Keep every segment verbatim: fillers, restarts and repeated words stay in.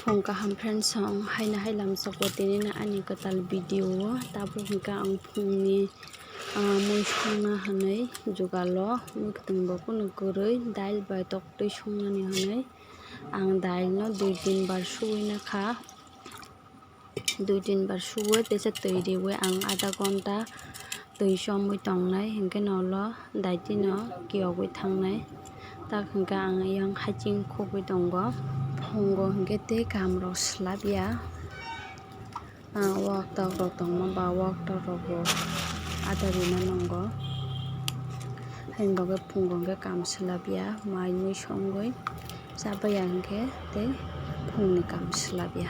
Phung kaham friends, ang haino hai lamsoko tini no ani kwtal video o. Tabuk hwnkhe ang phungni, ah, mui songna hwnwi jogalo mui kwtwng bo phano kwrwi dail bai toktwi songnani hwnwi ang dail no dui tin bar suwi nakha. Dui tin bar suwi teisa twi riwi ang adha ghonta twi chomwi tongnai, hinkhe no ulo daitino kiyogwi thangnai. Tak hinkhe ang yang haching khugwi tongo. Phungo hinkhe tei kamrok swlapya. Ah, wak tok rok tongma ba wak tok rok bo ada rina nango. Haini bagwi phungo hinkhe kam swlapya, mai mui songwi chabaiya hinkhe tei phungni kam swlapya.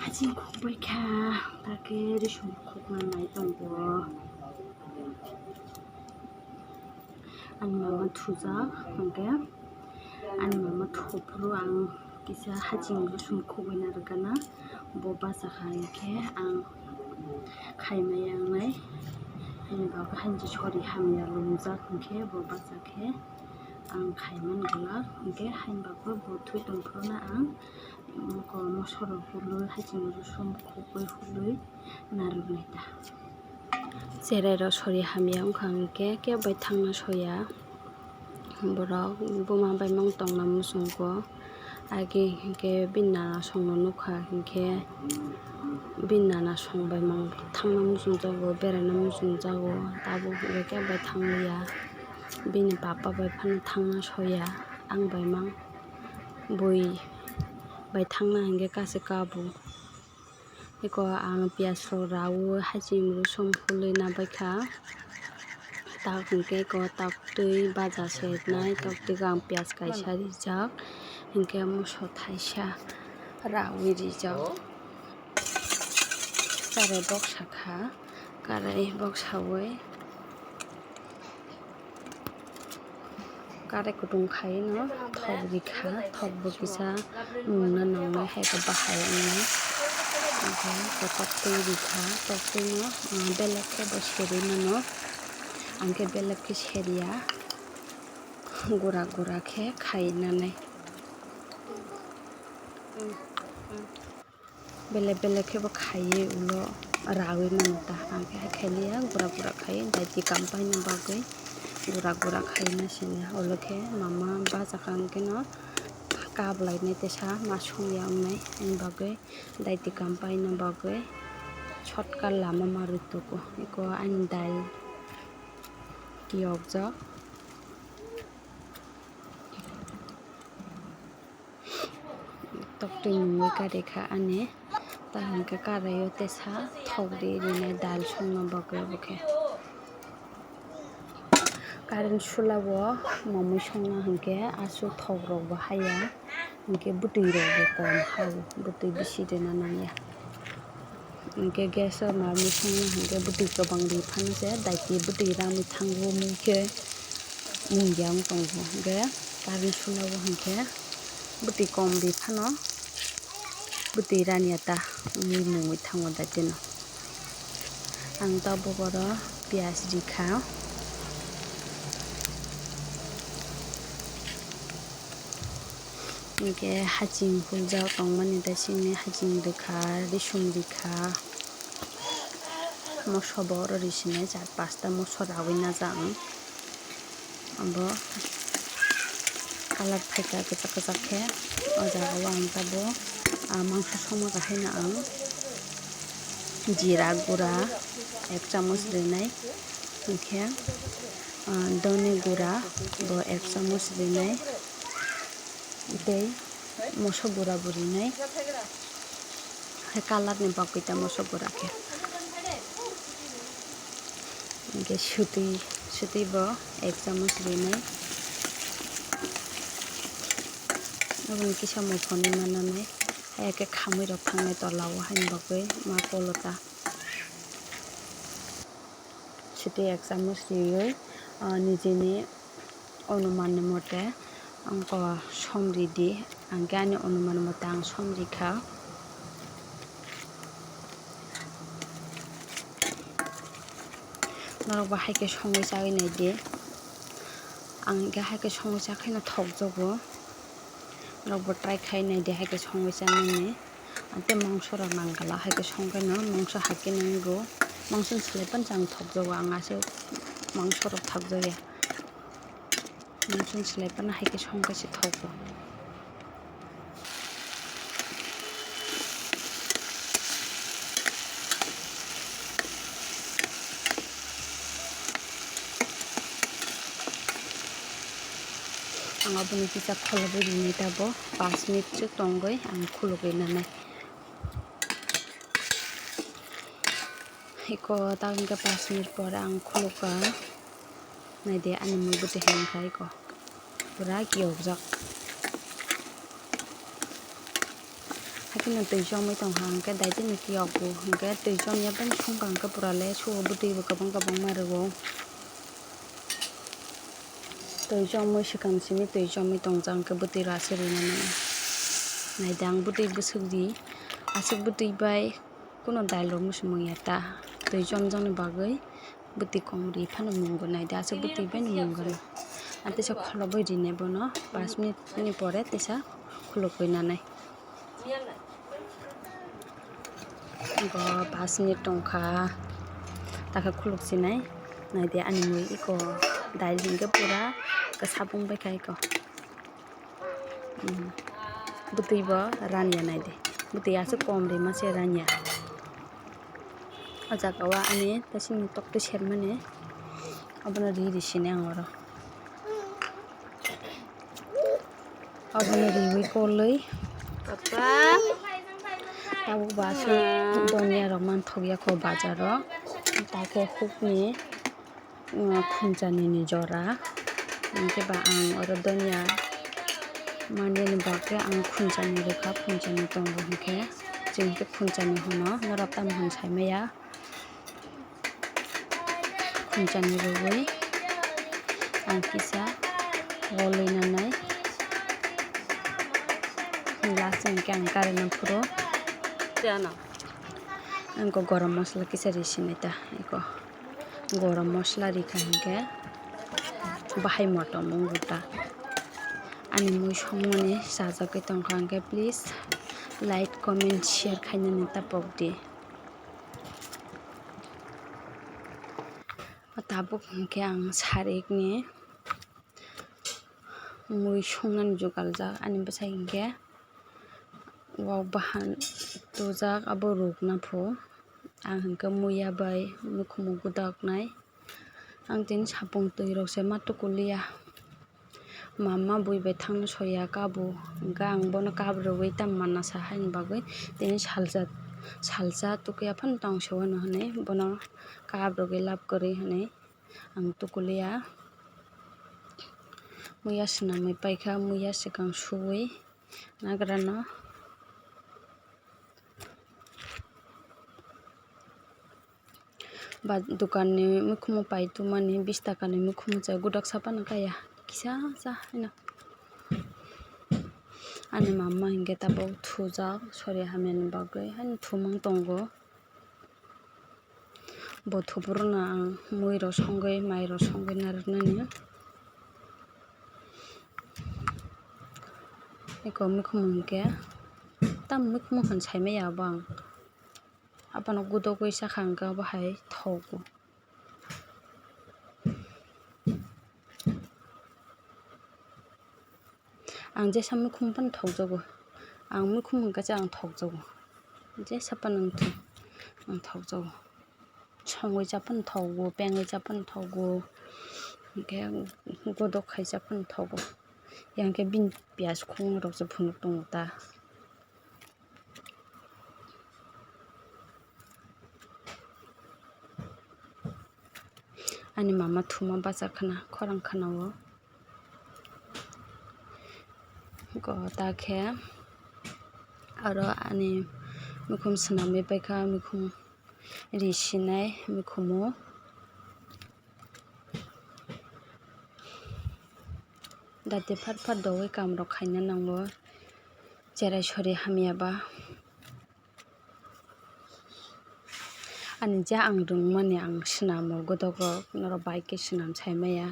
Haching khukbai kha, takhe risum khukna nai tongo. Ani mama thujak, hinkhe ani mama thuphuru ang kisa haching risum khukbai narwkgana, bo bachakha hinkhe ang khaimaya wngnai. Ani bagwi haini sori hamya lumjak hinkhe bo bachakhe ang khaiman glak, hinkhe haini bagwi bo thwi tongphuru no ang mokol mosorok hulwi haching risum khukwi hulwi narwknai ta. Cherai rok sori hamya wngkha hinkhe kebo bai thangna soya. Borok buma bai mang tongna muchungo. Agi hinkhe bini nana songno nukha hinkhe bini nana song bai mang thangna muchungjago, beraina muchungjago. Tabuk hinkhe kebo bai thangliya. Bini papa bai phano thangna soya. Ang bai mang bui bai thangna hinkhe kaisa kabu. Eko ang piyaj rok raui haching risum khulwi nabaikha. Tak hinkhe eko taktwi baja sernai, taktwi ang piyaj kaisa rijak, hinkhe moso thaisa raui rijak. Karai boksa kha, karai boksaui. Karai kutung khai no thok rikha, thok bo kisa nungna nangnai hai khe bahai wngnai. Hinkhe kotok twi rikha, koktwi no, ah, belek khe bo serwi mano. Ang khe belek khe seriya, gura gura khe khai nanai. Belek belek khe bo khaiwi ulo raui mano ta, ang khe hai khailiya, gura gura khai daiti kam paina bagwi gura gura khaina sini. Ulo khe mama bachakha hinkhe no kap lainai teisa ma songya wngnai, ani bagwi daiti kam paina bagwi shortcut lama ma rwtugo. Eko ani dal kiyokjak. Toktwi mungwi kari kha ani. Ta hinkhe karaio tesa thok ri rinai dal songna bagwi obo khe. Current sula o mamui songna hinkhe aswk thok rok bo haya, hinkhe bwtwi rok bo kom hao, bwtwi bisi rwna nangya. Hinkhe gas o mamui songna hinkhe bwtwi kwbang ri phano se daiti bwtwi ramwi thango mui khe. Mungya wng tongo, hinkhe current sula o hinkhe bwtwi kom ri phano bwtwi raniya ta wngwi mungwi thango daitino. Ang tabuk oro piyaj rikha, hinkhe haching huljak tongmani daisini haching rikha, risum rikha. Moso bo oro risinai char pasta moso raui naja ang. Abo colour phaikha kwchak kwchak khe. O jaga o ang tabuk, ah, mangso songma khe haino ang jira gura ek chamoch rinai, hinkhe, ah, dhone gura bo ek chamoch rinai. Tei moso gura bo rinai. Hai colour ni bagwi ta moso gura khe. Hinkhe swtwi, swtwi bo ek chamoch rinai. Aboni kisa muphunwi mananai. Hai khe khamwi rok thangnai tola o haini bagwi ma kolota. Swtwi ek chamoch riwi, ah, nijini Onuman ni mote ang ko som ridi, ang khe ani onuman mote ang som rikha. Norok bo hai khe songwi chagwi nai di. Ang hwnkhe hai khe songwi cha khe no thok jago. Norok bo try khai nai di hai khe songwi cha nani. Ang tei mangso rok nang kala hai khe song khe no mangso hai khe nang go. Mangso ni slai phano chang thok jago, ang aswk mangso rok thok jak ya. Mangso ni slai phano hai khe song khe se thogo. Ang aboni kisa kholobwi rinai tabo, panch minute se tongwi ang khulugwi nanai. Eko ta hwnkhe panch minute pore ang khulukha. Naidi ani mui bwtwi hai wngkha eko. Pura kiyokjak. Hakhe no twi chomwi tongkha hwnkhe daitino kiyokgo hwnkhe twi chomya bai songkha hwnkhe pura le sugo bwtwi bo kwbang kwbang ma rwo. Twi chomwi swkang simi twi chomwi tongjak hwnkhe bwtwi rw aswk rwmani. Naidi ang bwtwi bwswk ri aswk bwtwi bai. Kuno dal rok muchung manya ta twi chomjakni bagwi bwtwi kom ri phano mungo naidi aswk bwtwi bai no mungo. Ang teisa kholobwi rinai bono panch minute ni pore teisa khulukwi nanai. Bo panch minute tongkha takhe khuluk sinai naidi ani mui eko dal hwnkhe pura kwsap wngbaikha eko. Bwtwi bo ranya naidi. Bwtwi aswk kom ri mase ranya. O jaga o ani tasing ni tok twi sermani abono ri ri sini ang oro. Abono riwi kolwi. Papa. Tabuk bo aswk donya rok manthok ya kho bazar o. Takhe hukni. Khunchani ni jora, hwnkhe ba ang oro donya manjani bagwi ang khunchani rwkha, khunchani tongo hwnkhe chwng khe khunchani hwno, norok tamo hwn saimaya. Khunchani rwwi ang kisa wolwi nanai, last hwnkhe ang karwi nang phuru. Ang kok gorom masala kisa ri sinai ta eko. Gorom masala rikha hwnkhe bahai motom wngkha ta. Ani mui songmani chajagwi tongkha hwnkhe please like, comment, share khainani ta pokdi. Tabuk hwnkhe ang sarikni mui songnani jugaljak ani bwsai hwnkhe. Wak bahan tujak abo rukna pho. Ang hwnkhe muya bai mukhumu gudaknai. Ang tini sapung twi rok se ma tukuliya. Mama bui bai thangna soya kabo. Hwnkhe ang bono kab rwui tamo manna sa haini bagwi tini salsa, salsa tukuya phano tong se uano hinui bono kab rwgwi lab kwrwi hinui ang tukuliya. Muya swnamwi paikha, muya swkang suwi. Nagrano ba dukanni mikhumu pai tumani bis takani mikhumu chai gudak saphano kaya kisa sa hino. Ani mama hinkhe tabuk thujak sori hamyani bagwi haino thumung tongo. Bo thuphuru no ang mui rok songwi, mai rok songwi narwknani. Eko mikhumu hinkhe, tamo mikhumu hwn saimaya abo ang. Abono gudogwi sakha hinkhe abo hai thogo. Ang jesa mikhumu phano thokjago. Ang mikhumu hwnkhe ang thokjago. Jesa phano ang thok-, ang thokjago. Songwi cha phano thogo, pengwi cha phano thogo. Hwnkhe godok khai cha phano thogo. Yang khe bini piyaj khungrok se phunuk tongo ta. Ani mama thuma bacha khna, khorang khna o. Go ta khe aro ani mikhum swnamwi paikha, mikhum ri sinai mikhumu. Dati phar phar dogwi kam rok khaina nango, cherai sori hamya ba. Ani je ang rwngmani ang swnamo, godogo norok bai khe swnam sai maya.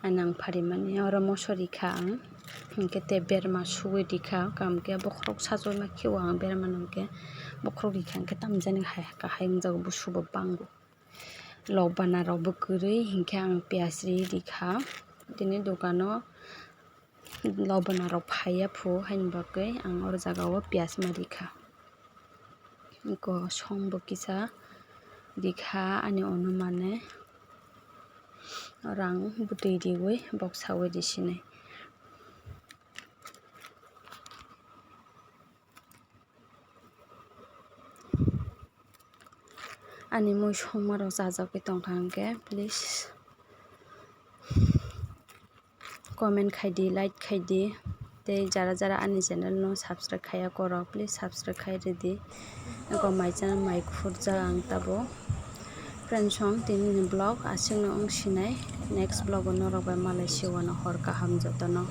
Ani ang pharimani oro moso rikha ang, hinkhe tei berma suwi rikha, kam khe bokhorok sajagwi ma khe o ang berma no hinkhe bokhorok rikha hinkhe tamjani hai kahai wngjago, busubo bango. Lobana rokbo kwrwi hinkhe ang piyaj ri rikha. Tini dukano lobana rok phaiya phu haini bagwi ang oro jaga o piyaj ma rikha. Eko songbo kisa rikha ani onumane rang bwtwi riwi boksawi risinai. Ani mui songmarok chajagwi tongkha hinkhe please comment khaidi, like khaidi, tei jara jara ani channel no subscribe khaiya korok please subscribe khai ridi. Eko mai channel mai khurjak ang tabuk. Friends song tini ni vlog aswk no wng sinai, next vlog o norok bai malai siwano hor kaham jotono.